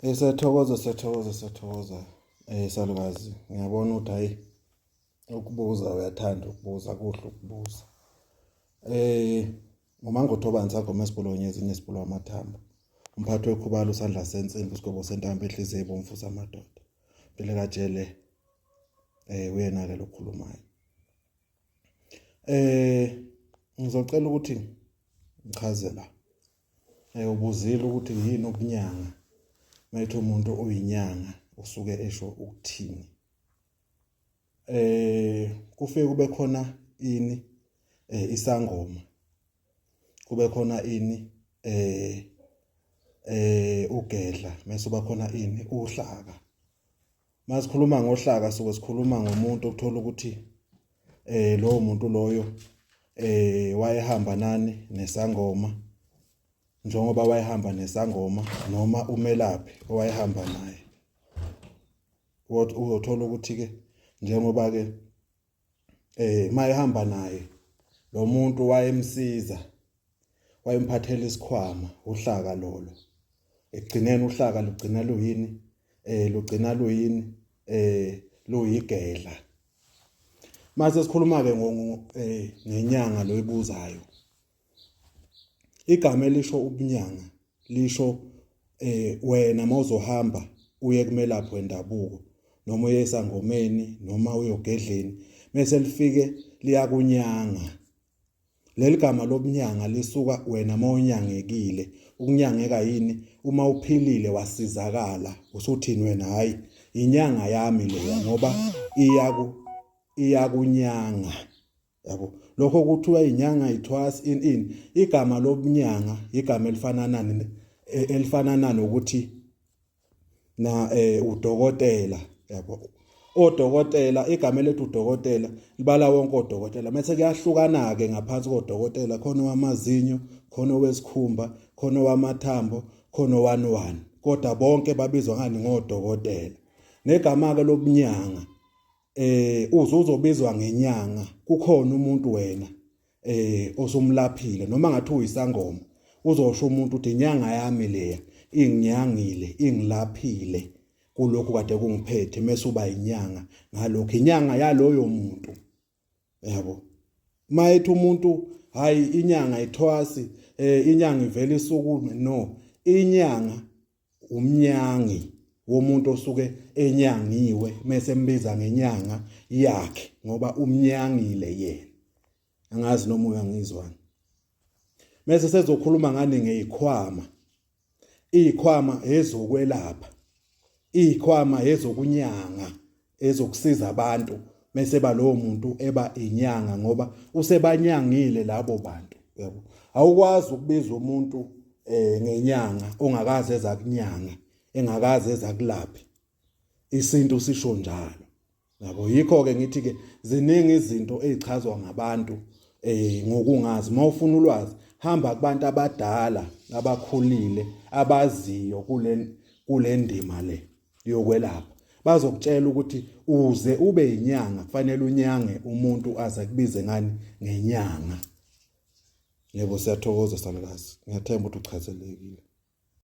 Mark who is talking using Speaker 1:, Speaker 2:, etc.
Speaker 1: Siyathokoza, siyathokoza, siyathokoza salukazi. Ngiyabona ukuthi hhayi ukubuza uyathanda ukubuza, kuhle ukubuza. NguMangothobani Sagoma esibhulonye ezinye esibhulwa amathambo. Umphathi wekhubalo usandla sensimbi isigobo sentambo enhliziyo ebomvu samadoda. Phele kajele uyena-ke lokhulumayo. Ngizocela ukuthi ngichaze la. Ubuzile ukuthi yini ukunyanga. Mayethi umuntu uyinyanga usuke esho ukuthini. Kufike kube khona ini isangoma. Kube khona ini ugedla mase uba khona ini uhlaka. Masikhuluma ngohlaka suke sikhuluma ngomuntu okuthola ukuthi lowo muntu loyo wayehamba nani nesangoma njengoba wayehamba nesangoma noma umelaphi owayehamba naye. Uzothola ukuthi ke njengoba ke mayehamba naye lo muntu wayemsiza wayemphathela isikhwama uhlaka lolo ekugcineni uhlaka lugcina luyini lugcina luyini luyigedla mase sikhuluma ke ngenyanga loyibuzayo Igama elisho ubunyanga lisho wena mawuzohamba uye kumelaphi wendabuko noma uye esangomeni noma uyogedleni mese lifike liyakunyanga. Leli gama lobunyanga lisuka wena mawunyangekile. Ukunyangeka yini? Uma uphilile wasizakala usuthini wena hhayi inyanga yami leya ngoba iyaku iyakunyanga. Yabo, lokho kuthiwa inyanga ithwasi in in igama lobunyanga igama elifana nani elifanana nokuthi na udokotela yabo odokotela igama elethu udokotela libala wonke odokotela mase kuyahlukana ke ngaphansi kodokotela khona owamazinyo khona owesikhumba khona owamathambo khona owani wani kodwa bonke babizwa ngani ngodokotela negama ke lobunyanga uze uzobizwa ngenyanga kukhona umuntu wena osumlaphile noma ngathi uyisangoma uzosho umuntu uthi inyanga yami leya inginyangile ingilaphile kulokhu kade kungiphethe mase uba inyanga ngalokho inyanga yaloyo muntu yabo mayethi umuntu hayi inyanga ithwasi inyanga ivela isukume no inyanga umnyangi womuntu osuke enyangiwe mese embiza ngenyanga yakhe ngoba umnyangile yena angazi noma uyangizwana mese sezokhuluma ngani ngezikhwama izikhwama ezokwelapha izikhwama ezokunyanga ezokusiza abantu mese ba lowo muntu eba inyanga ngoba usebanyangile labo bantu yabo awukwazi ukubiza umuntu ngenyanga ongakaze eza kunyanga engakaze eza kulaphi isintu sisho njalo yabo yikho ke ngithi ke ziningi izinto ezichazwa ngabantu ngokungazi mawufuna ulwazi hamba kubantu abadala abakhulile abaziyo kule ndima le yokwelapha bazokutshela ukuthi uze ube inyanga kufanele unyange umuntu aze kubize ngani ngenyanga. Yebo, siyathokoza salukazi, ngiyathemba ukuthi uchazelekile.